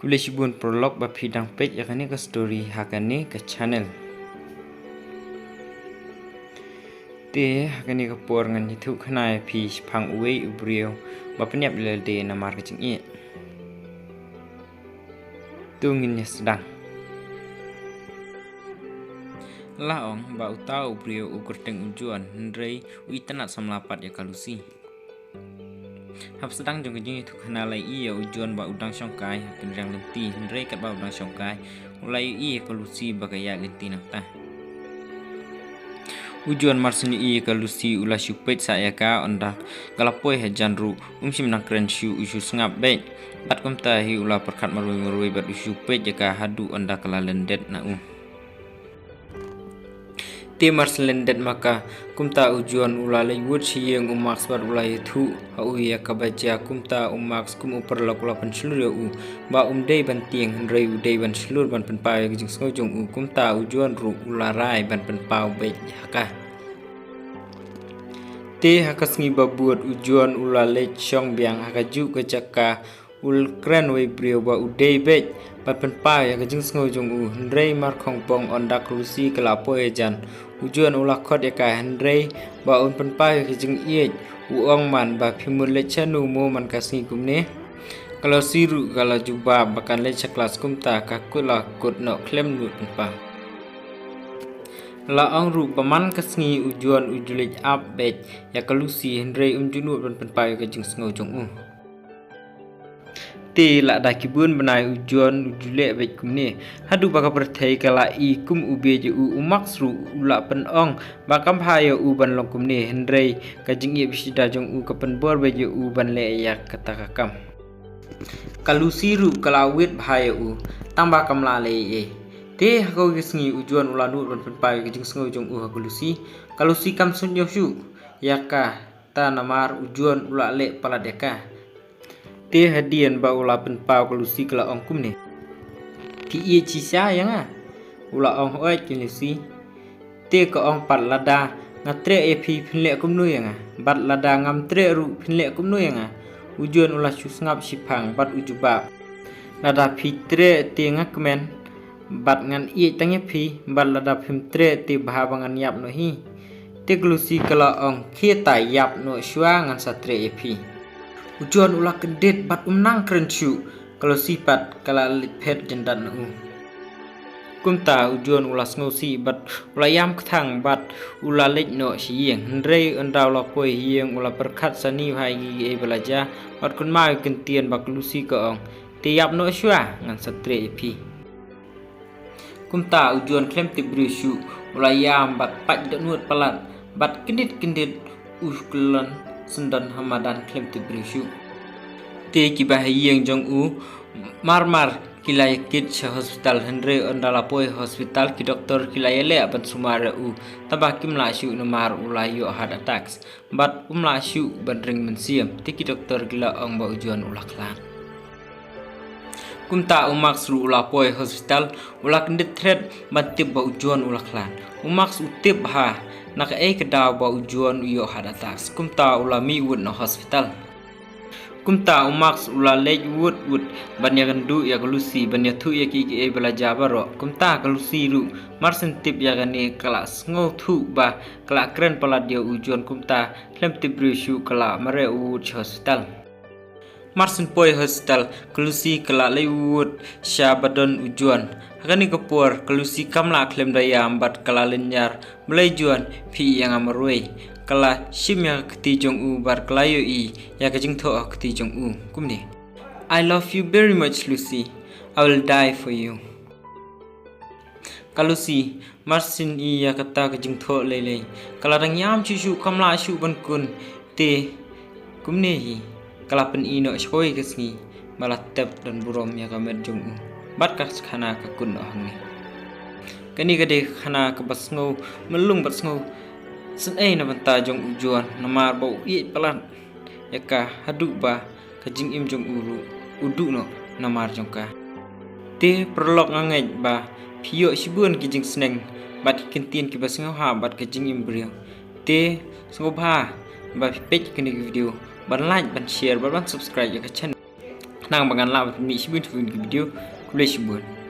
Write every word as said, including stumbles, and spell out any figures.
Khublei shibun paralok ba phi dang peit ïa kane ka story ha kane ka channel. Te ha kane ka por ngan ïathuh khana ïa phi shaphang uwei u briew ba pynïap ïa lade namar ka jingïeit. To ngin ïa sdang. La ong ba uta u briew u kyrteng u Juan, hynrei u itynnad samla pat ïa ka Lucy. Hap sdang jong ka jingïathuh khana la ïohi ïa u Juan ba u dang shongkai ha pynriang lynti, hynrei katba u dang shongkai u la ïohi ïa ka Lucy ba ka ïaid lynti nangta. U Juan mar shen ïohi ïa ka Lucy u la shu peit sa ïa ka, ynda ka la poi hajan ruh um shym nang kren shuh, u shu sngap beit. Bad kumta hi u la pyrkhat marwei marwei bad u shu peit ïa ka haduh ynda ka la lyndet na u. Te mar shen lyndet ma ka, kumta u Juan u la leit wut sha ïing u Max bad u la ïathuh ha u ïa kaba jia. Kumta u Max kum u paralok u la pynshlur ïa u ba um dei ban tieng, hynrei u dei ban shlur ban pynpaw ïa ka jingsngew jong u. Kumta u Juan ruh u la rai ban pynpaw beit ha ka. Te ha ka sngi ba bud u Juan u la leit shong biang ha kajuh ka jaka, u la kren wei briew ba u dei beit ban pynpaw ïa ka jingsngew jong u, hynrei mar khongpong ynda ka Lucy ka la poi hajan, u Juan u la khot ïa ka, hynrei ba un pynpaw ïa ka jingïeit. U ong man ba phi mut leit shano mo man ka sngi kumne? Ka Lucy ruh ka la jubab ba kan leit sha klas, kumta ka kut la kut noh khlem nud pynpaw. La ong ruh ba man ka sngi u Juan u ju leit ap beit ïa ka Lucy, hynrei um ju nud ban pynpaw ïa ka jingsngew jong u. Te lada ki bun bnai u Juan u ju leh beit kumne, haduh ba ka pyrthei ka la i kum u beit ïa u. U Max ruh u la pynong ba kam bha ïa u ban long kumne, hynrei ka jingïeit ba shida jong u ka pynbor beit ïa u ban leh ïa kata ka kam. Ka Lucy ruh ka la wit bha ïa u, tang ba kam lah leh ei ei. Te ha kawei ka sngi u Juan u la nud ban pynpaw ïa ka jingsngew jong u ha ka Lucy. Ka Lucy kam sngewthuh shuh ïa kata namar u Juan u la leh palat ïa ka. Te hadien ba u la pynpaw ka Lucy ka la ong kumne: Phi ïeit shisha ïa nga? U la ong: Hooid ka Lucy. Te ka ong pat: Lada nga treh ïa phi phin leh kumno ïa nga? Bad lada ngam treh ruh phin leh kumno ïa nga? U Juan u la shu sngap shiphang bad u jubab: Lada phi treh te nga kmen bad ngan ïeit tang ïa phi, bad lada phim treh te bha ba ngan ïap noh hi. Te ka Lucy ka la ong: Khie ta, ïap noh shuwa, ngan sa treh ïa phi. U Juan u la kyndit bad um nang kren shuh. Ka Lucy pat ka la leit phet jyndat na u. Kumta u Juan u la sngewsih bad u la ïam kthang bad u la leit noh sha ïing. Hynrei ynda u la poi ha ïing u la pyrkhat sani bha ïa kiei kiei ba la jia bad kynmaw ïa ka ktien ba ka Lucy ka ong: Te ïap noh shuwa, ngan sa treh ïa phi. Kumta u Juan khlem tip briew shuh u la ïam bad pait dohnud palat bad kyndit kyndit u kyllon syndon ha madan khlem tip briew shuh. Te kiba ha ïing jong u mar mar ki la ïakit sha hospital, hynrei ynda la poi hospital ki doktor ki la ïaleh ban sumar ïa u, tangba kim lah shuh namar u la ïoh heart attacks bad um lah shuh ban ring mynsiem. Te ki doktor ki la ong ba u Juan u la khlad. Kumta u Max ruh u la poi hospital, u la kyndit thret ban tip ba u Juan u la khlad. U Max u tip bha na kaei ka daw ba u Juan u ïoh heart attacks, kumta u la mih wut na hospital. Kumta u Max u la leit wut wut ban ïakynduh ïa ka Lucy, ban ïathuh ïa kiei kiei ba la jia baroh. Kumta ka Lucy ruh mar shen tip ïa kane ka la sngewthuh ba ka la kren palat ïa u Juan, kumta khlem tip briew shuh ka la mareh wut sha hospital. Mar shen poi hospital ka Lucy ka la leit wut sha ba don u Juan. Ha kane ka por ka Lucy kam lah khlem da ïam bad ka la lynñiar: Balei Juan, phi ïeit ïa nga marwei? Ka la shim ïa ka kti jong u bad ka la ïohi ïa ka jingthoh ha ka kti jong u kumne: I love you very much, Lucy. I will die for you. Ka Lucy mar shen i ïa kata ka jingthoh lei lei ka la dang ïam shuh shuh, kam lah shuh ban kun. Te kumne hi ka la pyni noh sha kawei ka sngi ba la tep don burom ïa ka met jong u bad ka khana ka kut noh hangne. Kane ka dei ka khana kaba sngew mlung bad sngew sngewsih na bynta jong u Juan namar ba u ïeit palat ïa ka haduh ba ka jingim jong u ruh u duh noh namar jong ka. Te paralok, nga ngeit ba phi ïoh shibun ki jingsneng bad ki kyntien kiba sngewbha bad ka jingim briew. Te sngewbha ba phi peit kane ka video ban like, ban share bad ban subscribe ïa ka channel. Khnang ba ngan lah ban mih shibun shibun ki video. Khublei shibun.